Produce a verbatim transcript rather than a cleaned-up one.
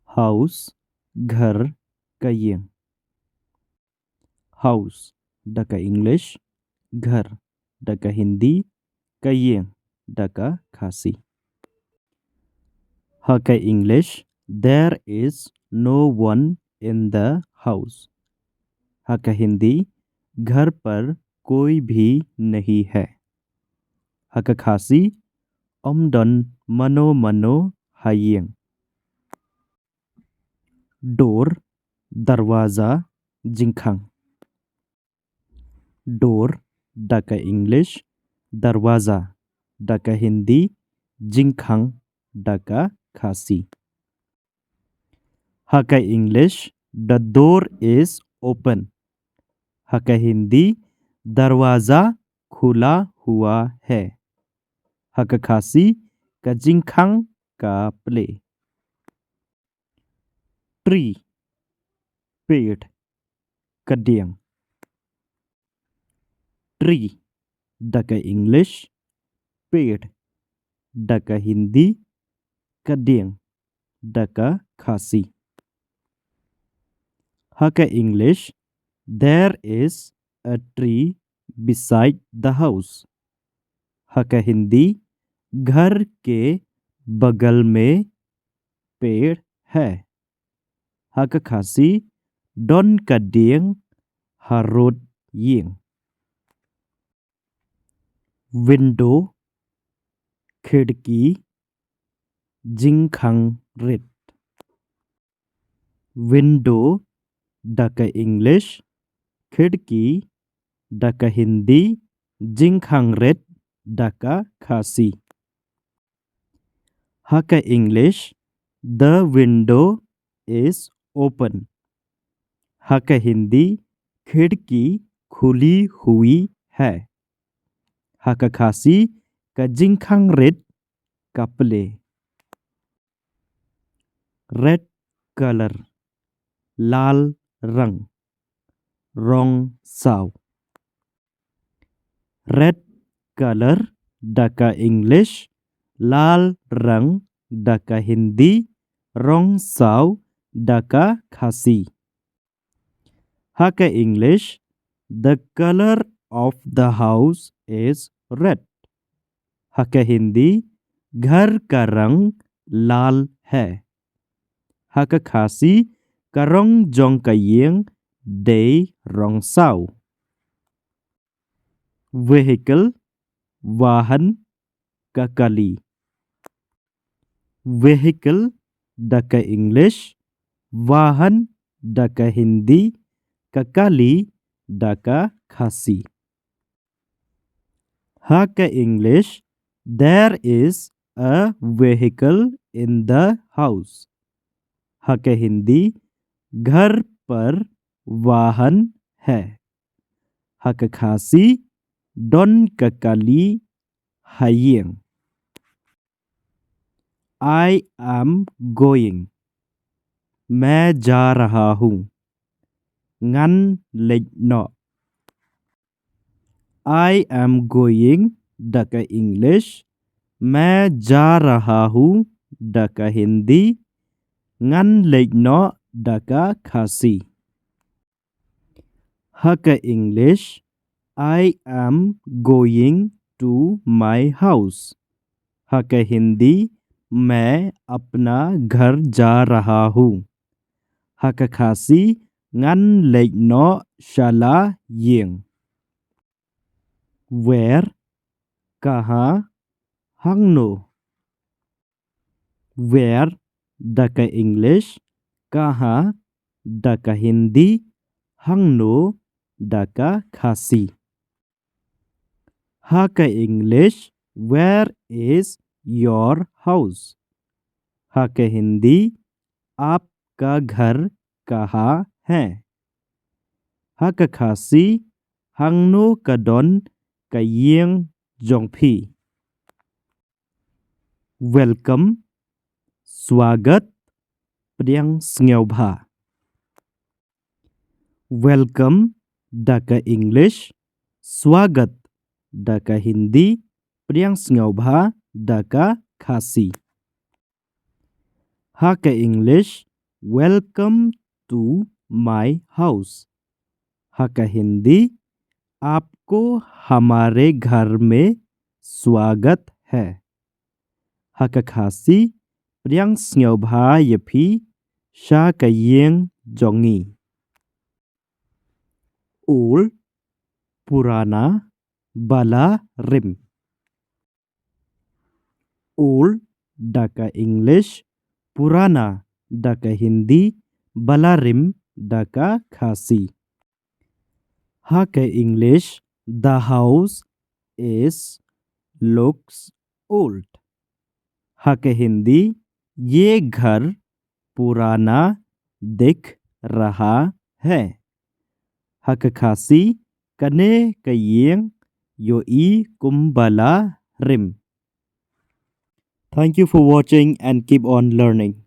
House, घर, ka ïing. House, da ka English, घर, da ka Hindi, ka ïing, da ka Khasi. Ha ka English, there is no one in the house. Ha ka Hindi, घर पर कोई भी नहीं है. Ha ka Khasi, ym don mano mano ha ïing. Door, darwaza, jingkhang. Door, da ka English, darwaza, da ka Hindi, jingkhang, da ka Khasi. Ha ka English, the door is open. Ha ka Hindi, darwaza khula hua hai. Ha ka Khasi, ka jingkhang ka plie. Tree, ped, ka dieng. Tree, da ka English, ped, da ka Hindi, ka dieng, da ka Khasi. Ha ka English, there is a tree beside the house. Ha ka Hindi, घर के बगल में पेड़ है. Ha ka Khasi, don ka dieng harud ïing. Window, khidki, jingkhang rit. Window, da ka English, khidki, da ka Hindi, jingkhang rit, da ka Khasi. Ha ka English, the window is open. Ha ka Hindi, खिड़की खुली हुई है. Ha ka Khasi, ka jingkhang rit ka plie. Red color, lal rang, rong saw. Red color, da ka English, lal rang, da ka Hindi, rong saw, da ka Khasi. Ha ka English, the color of the house is red. Ha ka Hindi, घर का रंग लाल है. Ha ka Khasi, ka rong jong ka ïing dei rong saw. Vehicle, वाहन, ka kali. Vehicle, da ka English, वाहन, da ka Hindi, ka kali, da ka Khasi. Ha ka English, there is a vehicle in the house. Ha ka Hindi, घर पर वाहन है. Ha ka Khasi, don ka kali ha ïing. I am going. मैं जा रहा हूँ. Ngan leit noh. I am going, da ka English, मैं जा रहा हूँ, da ka Hindi, ngan leit noh, da ka Khasi. Ha ka English, I am going to my house. Ha ka Hindi, मैं अपना घर जा रहा हूँ. Ha ka Khasi, ngan leit noh sha la ïing. Where, kaha, hangno. Where, da ka English, kaha, da ka Hindi, hangno, da ka Khasi. Ha ka English, where is your house? Ha ka Hindi, आपका घर कहाँ है? Ha ka Khasi, hangno ka don ka ïing jong phi? Welcome, swagat, pdiang sngewbha. Welcome, da ka English, swagat, da ka Hindi, pdiang sngewbha, da ka Khasi. Ha ka English, Welcome to my house. Ha ka Hindi, आपको हमारे घर में स्वागत है. Ha ka Khasi, pdiang sngewbha ïa phi sha ka ïing jong ngi. Old, पुराना, ba la rim. Old da ka English, पुराना da ka Hindi, ba la rim da ka Khasi. Ha ka English, the house is looks old. Ha ka Hindi, ये घर पुराना दिख रहा है. Ha ka Khasi, kane ka ïing ïohi kum ba la rim. Thank you for watching and keep on learning.